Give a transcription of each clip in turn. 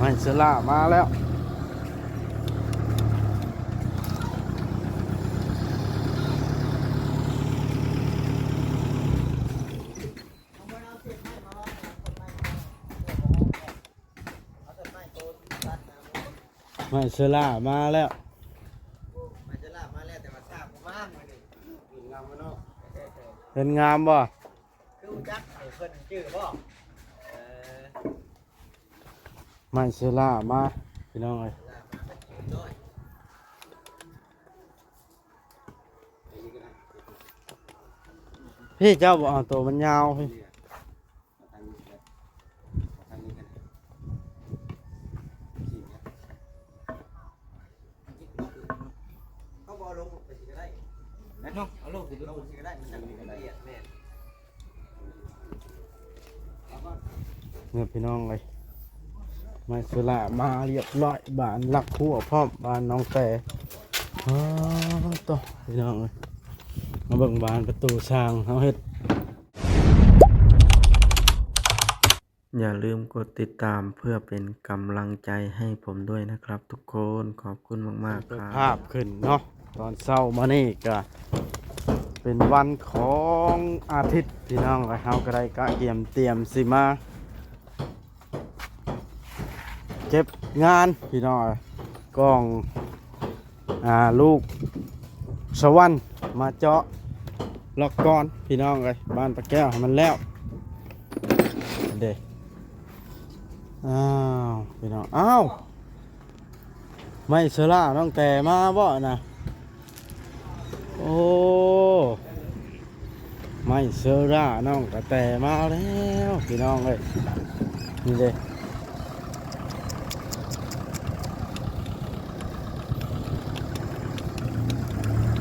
ໄມ້ເຊື້ອລາມາແລ້ວ. ໄມ້ເຊື້ອລາມາແລ້ວ. ໄມ້ເຊື້ອລາມາແລ້ວ ແຕ່ວ່າຊາບບໍ່ມາມື້ນີ້. ເຫັນງາມບໍ່ເນາະ? ເຫັນງາມບໍ່? ຄືຮູ້ຈັກ ເອີ ເພິ່ນຈື່ບໍ່? ເອີ ໄມ້ເຊື້ອລາມາ ພີ່ນ້ອງເອີຍ. ພີ່ ເຈົ້າບໍ່ເອົາໂຕມັນຍາວພີ່. ເນາະ ເອົາລົງຊິ ລົງຊິກໍໄດ້ ມັນຈັ່ງລະອຽດ. ແມ່ນ ເນາະ ພີ່ນ້ອງເອີຍ ໄມ້ເຊື້ອລາມາລຽບຮ້ອຍ ບານຫຼັກຮົ້ວພ້ອມ ບານນ້ອງແຕ. ອໍ ໂຕ ພີ່ນ້ອງເອີຍ ມາເບິ່ງບານປະຕູຊ່າງເຮົາເຮັດ. ຢ່າลืມกดติดตามเพื่อเป็นกำลังใจให้ผมด้วยนะครับทุกคน ขอบคุณมากๆ ครับ ภาพขึ้นเนาะ ตอนเช้ามานี่ก็เป็นวันของอาทิตย์ พี่น้อง เฮาก็ได้กะเกียมเตรียมสิมาเก็บงาน พี่น้อง กอง อ่า ลูกสะหวันมาเจาะล็อกก่อน พี่น้องเอ้ย บ้านป้าแก้วให้มันแล้วเด้. อ้าว พี่น้อง อ้าว ไม้เซอร่าน้องแต่มาบ่นะ? โอ้ ไม้เซอร่าน้องกระแตมาแล้ว พี่น้องเอ้ย นี่เด้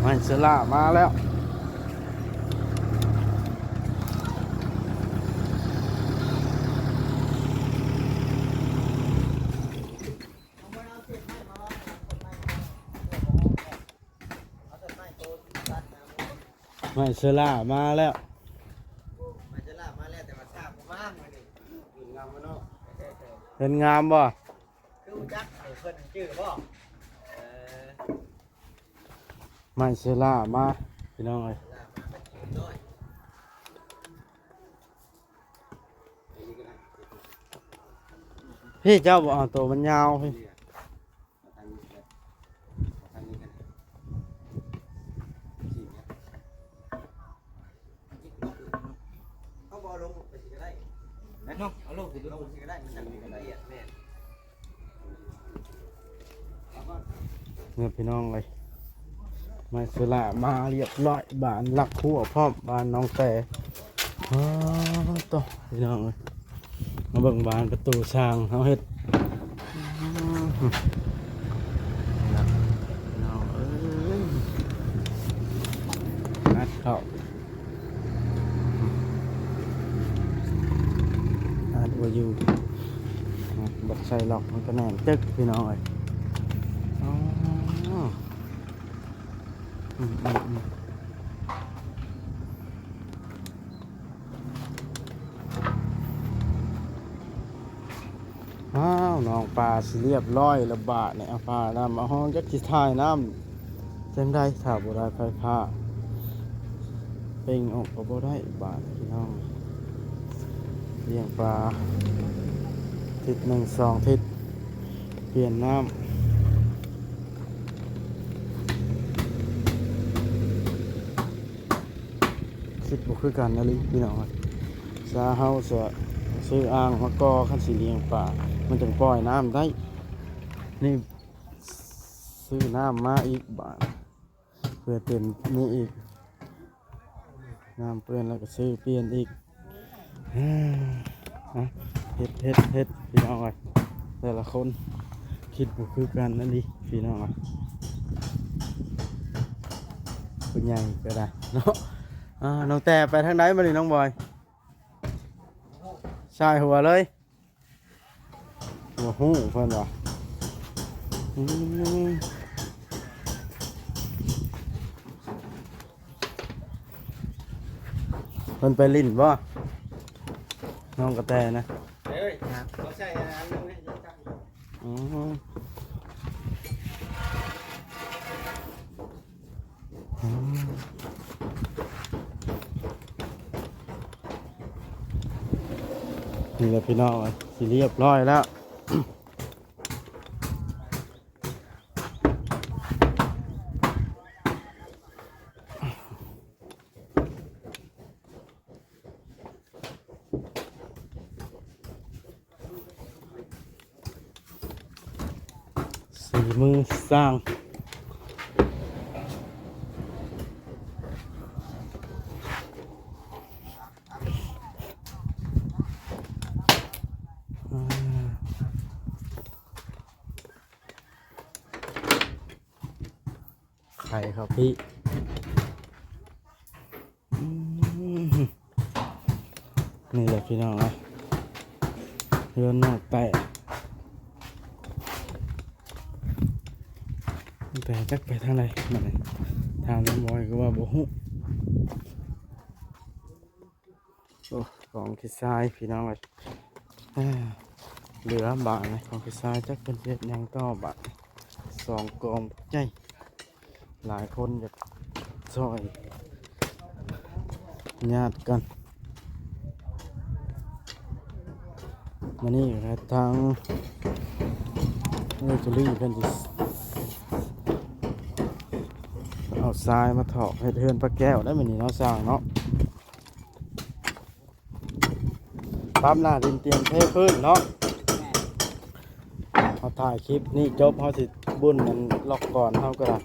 ไม้เซอร่ามาแล้ว. ไม้เซอร่ามาแล้ว ไม้เซอร่ามาแล้ว แต่ว่าซาบ่มามื้อนี้ เห็นงามบ่เนาะ? เห็นงามบ่? คือรู้จัก เพิ่นจื้อบ่? เออ ไม้เซอร่ามา พี่น้องเอ้ย เซอร่ามาเป็นร้อย พี่เจ้าบ่เอาตัวมันยาวพี่ เนี่ยพี่น้องเอ้ย ไม้เซอร่ามาเรียบร้อย บานหลักหัวพร้อม บานน้องแต่ อ้าว โต พี่น้องเอ้ย มาเบิ่งบานประตูช่างเฮาเฮ็ด พี่น้องเอ้ย อัดเข้า อัดบ่อยู่ บัดใส่ล็อกมันก็แน่นจึ๊ก พี่น้องเอ้ย อ๋อ อืม อืม อืม อ้าว น้องปลาสิเรียบร้อยแล้วบาดนี้ เอาปลาน้ำมาห้องจักสิถ่ายน้ำจั่งใด๋ ถ้าบ่ได้ไฟฟ้า เป่งออกก็บ่ได้บาดนี้ พี่น้อง เลี้ยงปลา ทิศหนึ่งสองทิศ เปลี่ยนน้ำ คิดบ่คือกันอีหลีพี่น้อง ซาเฮาซะซื้ออ่างมาก่อ คันสิเลี้ยงปลา มันจั่งปล่อยน้ำได้ นี่ซื้อน้ำมาอีกบาด เพื่อเต็มนี่อีก น้ำเปื้อนแล้วก็ซื้อเปลี่ยนอีก อ่ะ เฮ็ด เฮ็ด เฮ็ด พี่น้องเอ้ย แต่ละคนคิดบ่คือกันอีหลีพี่น้องเอ้ย ผู้ใหญ่ก็ได้เนาะ อ่า น้องแต่ไปทางใด๋บัดนี้น้องบอย สายหัวเลย บ่ฮู้เพิ่นว่า อืม เพิ่นไปหลิ้นบ่ น้องกระแตนะ เอ้ย ฮะ เขาใส่อันนั้นไหม จัก ອືມ ອືມ ນີ້ແຫຼະພີ່ນ້ອງ ຊິລຽບຮ້ອຍແລ້ວ. ສີມືຊ່າງ ອາ ໄຂເຂົ້າພີ້ ອືມ ນີ້ແຫຼະພີ່ນ້ອງເອີຍ ເຮືອນນ້ອງແຕ້ ແຕ່ຈັກໄປທາງໃດບັດນີ້ ຖາມນ້ອງບອຍກໍວ່າບໍ່ຮູ້. ໂອ້ ກອງຂີ້ຊາຍພີ່ນ້ອງເອີຍ ເຫຼືອບາດນີ້ ກອງຂີ້ຊາຍ ຈັກເພິ່ນເຮັດຫຍັງຕໍ່ບາດນີ້ ສອງກອງໃຫຍ່ ຫຼາຍຄົນຢາກຊ່ອຍ ຍາດກັນ. ມື້ນີ້ກໍທາງເນຍຈູລີເພິ່ນຊິເອົາຊາຍມາຖອກເຮັດເຮືອນປາແກ້ວໄດ້ມື້ນີ້ເນາະ ຊ່າງເນາະ. ປັບໜ້າດິນ ຕຽມເທພື້ນເນາະ. ເຮົາຖ່າຍຄລິບນີ້ຈົບ ເຮົາຊິບຸນອັນລັອກກອນເຮົາກໍໄດ້.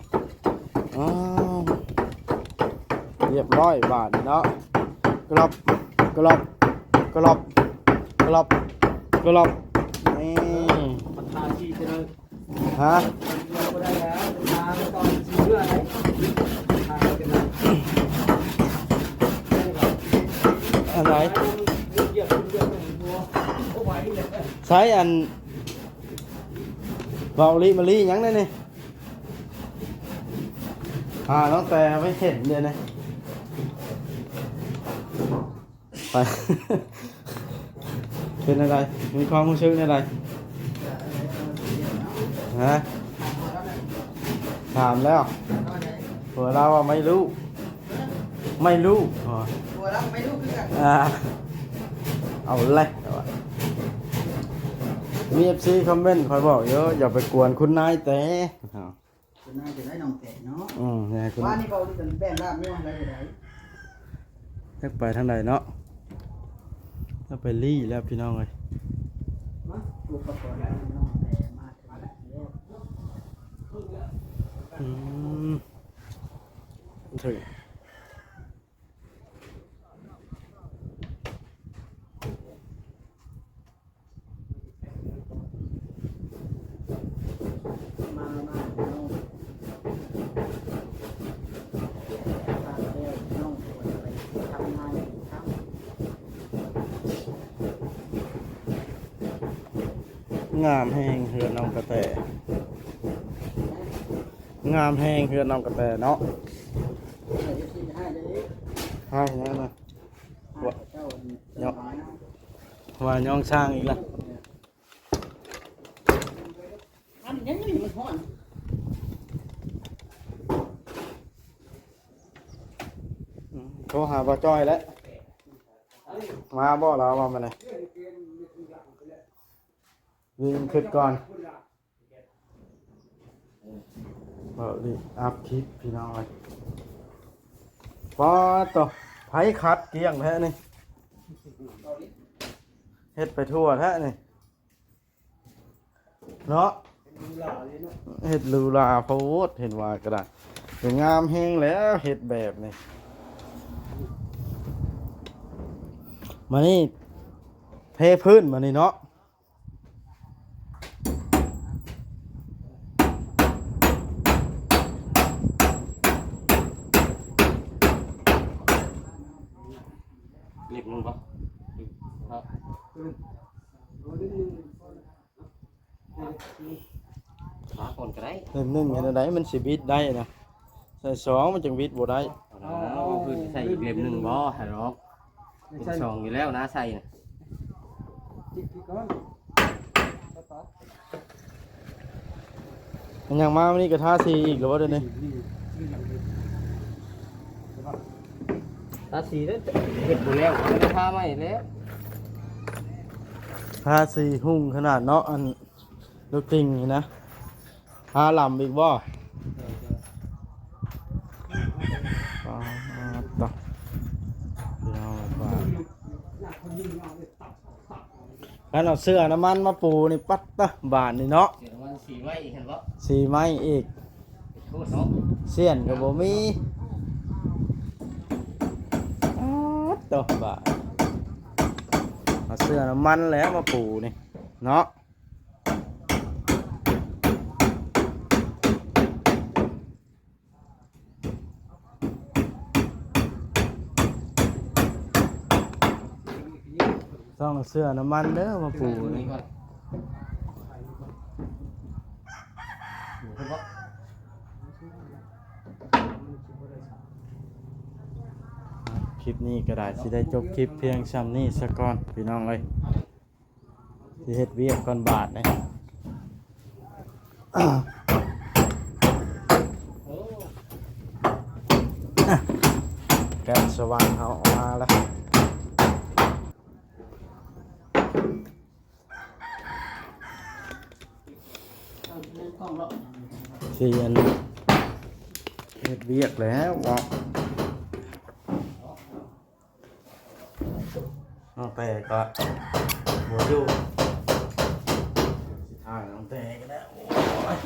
ອ້າວ ລຽບຮ້ອຍບາດນີ້ເນາະ ກະລັບ ກະລັບ ກະລັບ ກະລັບ ກະລັບ ນີ້ ມັນທາທີ່ຈະໄດ້ ຮະ ບໍ່ໄດ້ແລ້ວ ທາໄປກ່ອນ ຊິເມື່ອໃດ ທາໄປກັນນະ ອັນໃດ ໃຊ້ອັນ ເວົ້າລີມາລີຫຍັງແດ່ນີ້ ຫານ້ອງແຕ່ໄປເຫັນເດນີ້. ໄປ ເປັນແນວໃດ? ມີຄວາມຮູ້ສຶກແນວໃດ? ຮະ? ຖາມແລ້ວ ຜົວລາວວ່າໄມ່ຮູ້ ໄມ່ຮູ້ ຜົວລາວກໍໄມ່ຮູ້ຄືກັນ. ອ່າ ເອົາແຫຼະ ມີເອັຟຊີຄອມເມັນ ຂ້ອຍບອກຢູ່ ຢ່າໄປກວນຄຸນນາຍແຕ່. ເປັນນາຍຈະໄດ້ນ້ອງແຕະເນາະ. ອືມ ແມ່ນ ວ່ານີ້ເວົ້າດີກັນແບ່ງລາບງົວໄດ້ໃດ. ຈັກໄປທາງໃດເນາະ ຈະໄປລີ້ແລ້ວພີ່ນ້ອງເອີຍ. ມາ ອຸປະກອນນ້ອງແຕະມາເຖິງແລ້ວ. ອືມ ເຖິງ. ງາມແຮງເຮືອນນ້ອງກະແຕ ງາມແຮງເຮືອນນ້ອງກະແຕເນາະ. ໃຫ້ຫຍັງນະ? ວ່າ ເນາະ ວ່າຍ້ອງຊ້າງອີກລະ. ອັນນີ້ຍັງຢູ່ ມັນຮ້ອນ. ອືມ ໂທຫາບ່າວຈ້ອຍແລ້ວ ມາບໍ່ລາວວ່າມາແລ້ວ. ວິ່ງຂຶ້ນກ່ອນ ເວົ້ານີ້ອັບຄລິບພີ່ນ້ອງເອີຍ. ປາດໂທ້ ໃຜຂັດກ້ຽງແທ້ນີ້ ເຮັດໄປທົ່ວແທ້ນີ້ເນາະ. ເຮັດຫຼູຫຼາໂພດ ເຫັນວ່າກໍໄດ້ ສວຍງາມແຮງແລ້ວ ເຮັດແບບນີ້. ມານີ້ ເທພື້ນມານີ້ເນາະ. ເລັບໜຶ່ງບໍ່? ເອີ ມາກ່ອນກໍໄດ້. ເຫຼັ້ມໜຶ່ງເຮັດແນວໃດມັນຊິບິດໄດ້ນະ? ໃສ່ສອງມັນຈຶ່ງບິດບໍ່ໄດ້. ເອົາແລ້ວ ເອົາຄືໃສ່ອີກເຫຼັ້ມໜຶ່ງບໍ່? ໃສ່ດອກ ເປັນສອງຢູ່ແລ້ວນະ ໃສ່ນະ. ຈິກກ່ອນ. ຍັງມາມື້ນີ້ກໍທາສີອີກແລ້ວບໍ່ເດນີ້? ທາສີເດ້ ເຮັດບໍ່ແລ້ວ ທາໃໝ່ແລ້ວ. ທາສີຮຸ່ງຂະໜາດເນາະ ອັນລູກຕິ່ງນີ້ນະ. ຫາລຳອີກບໍ່? ປາດຕະ ພີ່ນ້ອງ ບາດ ຄັນເອົາເຊື້ອນ້ຳມັນມາປູນີ້ ປັດຕະ ບາດນີ້ເນາະ. ເສື້ອນ້ຳມັນສີໄມ້ອີກຫັ້ນບໍ່? ສີໄມ້ອີກ ໂຄດເນາະ ສ້ຽນກໍບໍ່ມີ. ປາດຕະ ບາດ ເອົາເສື້ອນ້ຳມັນແຫຼະມາປູນີ້ເນາະ. ຕ້ອງເສື້ອນ້ຳມັນເດີມາປູນີ້. ຄລິບນີ້ກໍໄດ້ ຊິໄດ້ຈົບຄລິບພຽງຊ່ຳນີ້ສາກ່ອນ ພີ່ນ້ອງເອີຍ. ຊິເຮັດວຽກກ່ອນບາດນີ້. ແກັສສະຫວ່າງເຮົາອອກມາແລ້ວ. ຊິອັນ ເຮັດວຽກແລ້ວເນາະ. ນ້ອງແຕກໍບໍ່ຢູ່ ຊິຖ່າຍນ້ອງແຕກໍໄດ້. ໂອ້ຍ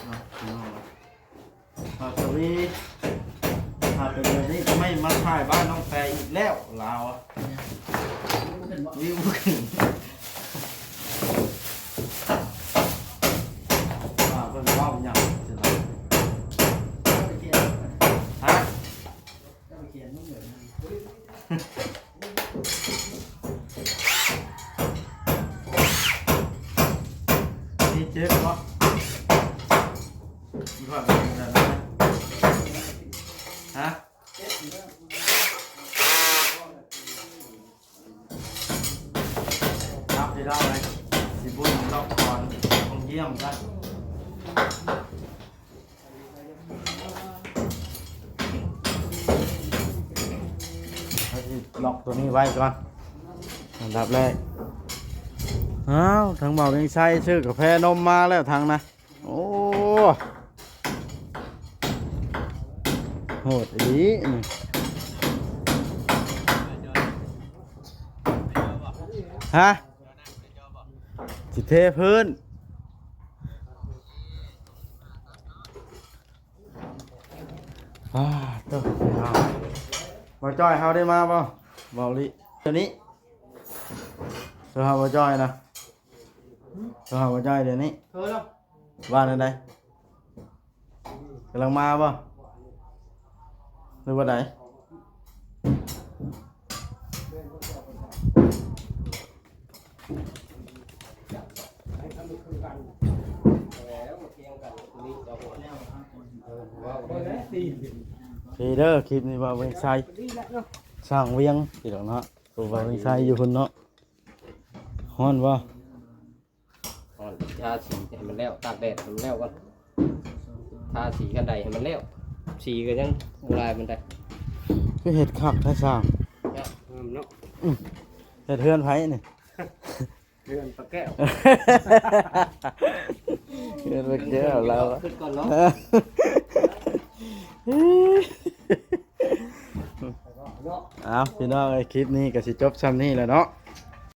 ອ່າ ພີ່ນ້ອງ ບ່າວທະວີ ຖ້າເປັນແບບນີ້ກໍໄມ່ມາຖ່າຍບ້ານນ້ອງແຕອີກແລ້ວ ລາວ ວິວບໍ່ຂຶ້ນ ວ່າເພິ່ນເວົ້າຫຍັງ ຮະ? ນີ້ເຈັບບໍ່? ມີຄວາມເປັນແບບນັ້ນນະ ຮະ? ນັບໄດ້ເທົ່າໃດ ຊິບຸນລອກກ່ອນ ຫ້ອງຢ້ຽມກັນ. ເຮົາຊິລັອກຕົວນີ້ໄວ້ກ່ອນ ອັນດັບແລກ. ອ້າວ ທາງບ່າວວຽງໄຊຊື້ກາແຟນົມມາແລ້ວ ທາງນະ. ໂອ້ ໂຫດອີ່ຫຼີນີ້ ຮະ? ຊິເທພື້ນ. ອ້າ ໂທ້ ພີ່ນ້ອງ ບ່າວຈ້ອຍເຮົາໄດ້ມາບໍ່? ເວົ້າລີ້ ດຽວນີ້ ໂທຫາບ່າວຈ້ອຍນະ ໂທຫາບ່າວຈ້ອຍດຽວນີ້ ໂທແລ້ວ ວ່າແນວໃດ? ກຳລັງມາບໍ່ ຫຼືວ່າໃດ? ໂອເຄເດີ ຄລິບນີ້ບ່າວວຽງໄຊ ຊ່າງວຽງ ພີ່ນ້ອງເນາະ ຜູ້ບ່າວວຽງໄຊຢູ່ພຸ້ນເນາະ. ຮ້ອນບໍ່? ອ່ອນ ທາສີໃຫ້ມັນແລ້ວ ຕາກແດດໃຫ້ມັນແລ້ວກ່ອນ ທາສີຄັນໃດໃຫ້ມັນແລ້ວ ສີກໍຍັງບໍ່ຫຼາຍປານໃດ. ຄືເຮັດຄັກແທ້ຊ່າງ ຍາກເນາະ. ອືມ ເຮັດເຮືອນໃຜນີ້? ເຮືອນປາແກ້ວ ເຮືອນປາແກ້ວລາວ. ຂຶ້ນກ່ອນເນາະ. ເອົາ ພີ່ນ້ອງເອີຍ ຄລິບນີ້ກໍຊິຈົບຊ່ຳນີ້ແຫຼະເນາະ.